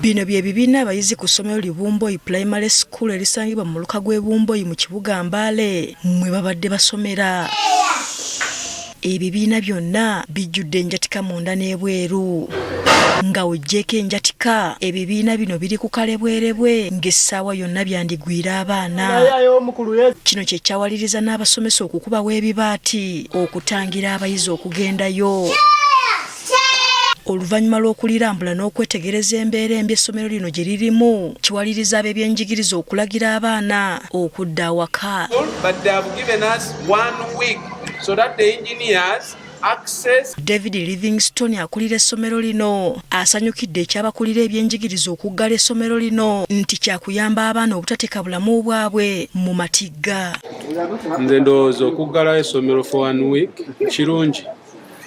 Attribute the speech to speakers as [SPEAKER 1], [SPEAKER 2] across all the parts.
[SPEAKER 1] Bino bye bibiina abayizi ku ssomero li Bumboyi Primary School erisangibwa mu muluka gw'e Bumboyi mu kibuga Mbale mwe babadde basomera. Ebibiina byonna bijjudde enjatika munda n'ebweru. Nga oggyeeko enjatika, ebibiina bino biri ku kalebwerebwe ng'essaawa yonna byandigwira abaana. Kino kye kyawaliriza n'abasomesa okukubawo ebibaati okutangira abayizi okugendayo. Oluvannyuma lw'okulirambula n'okwetegereza embeera embi essomero lino gye lirimu, kiwaliriza ab'ebyenjigiriza okulagira abaana okudda awaka. David Livingstone akulira essomero lino asanyukidde ekyabakulira ebyenjigiriza okuggala essomero lino nti kyakuyamba abaana obutateeka bulamu bwabwe mu matigga.
[SPEAKER 2] Nze ndowooza okuggalawo essomero for one week kirungi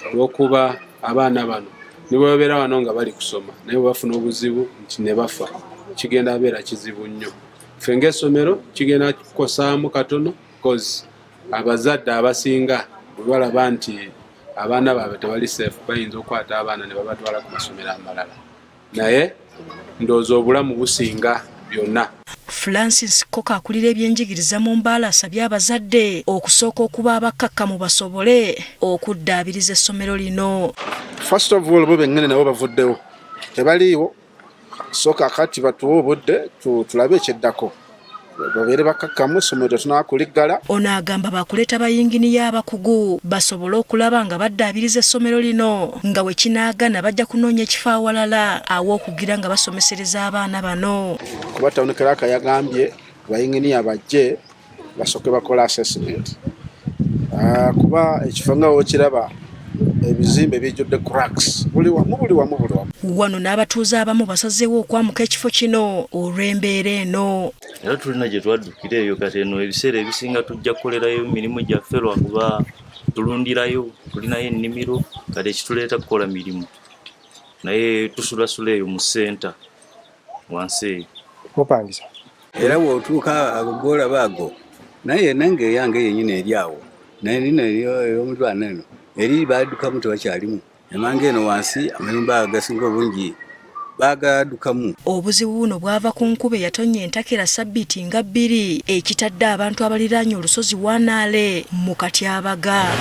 [SPEAKER 2] olwokuba abaana bano ne bwe babeera wano nga bali kusoma naye bwe bafuna obuzibu nti ne bafa kigenda beera kizibu nnyo. Ffe ng'essomero kigenda kukosaamu katono cause abazadde abasinga bwe balaba nti abaana baabwe tebali safe bayinza okukwata abaana ne babatwala ku masomero amalala naye ndowooza obulamu businga byonna.
[SPEAKER 1] Francis Koka akulira ebyenjigiriza mu Mbale asabye abazadde okusooka okuba abakkakkamu basobole okuddaabiriza essomero lino.
[SPEAKER 3] First of all bo bennyini nabo bavuddewo tebaliiwo so kakati batuwe obudde tulabe ekyeddako babeere bakkakkamu essomero tetunaba kuliggala.
[SPEAKER 1] Ono agamba baakuleeta bayinginiya abakugu basobole okulaba nga baddaabiriza essomero lino nga bwe kinaagana bajja kunoonya ekifo awalala aw'okugira nga basomesereza abaana bano.
[SPEAKER 3] Kuba Town Clerk yagambye bayinginiya bajje basooke bakole assessment ah, kuba ekifo nga wokiraba ebizimbe bijjudde cracks buli wamu buli wamu buli wamu.
[SPEAKER 1] Wano n'abatuuze abamu basazeewo okwamuka ekifo kino olw'embeera eno.
[SPEAKER 4] Era tulina gye twaddukira eyo kati eno ebiseera ebisinga tujja kukolerayo emirimu gyaffe lwakuba tulundirayo tulinayo ennimiro kati ekituleeta kukola mirimu naye tusulasula eyo mu ssenta wansi eyo.
[SPEAKER 5] Mupangisa.
[SPEAKER 6] Era bw'otuuka ago g'olaba ago naye nange eyange yenyini eri awo naye nino ey'omuliraano eno eri baaddukamu tebakyalimu emanga eno wansi amayumba agasinga obungi baagadukamu.
[SPEAKER 1] Obuzibu buno bwava ku nkuba eyatonnya entakera ssabbiiti nga bbiri ekitadde abantu abaliraanye olusozi Wanaale mu katyabaga.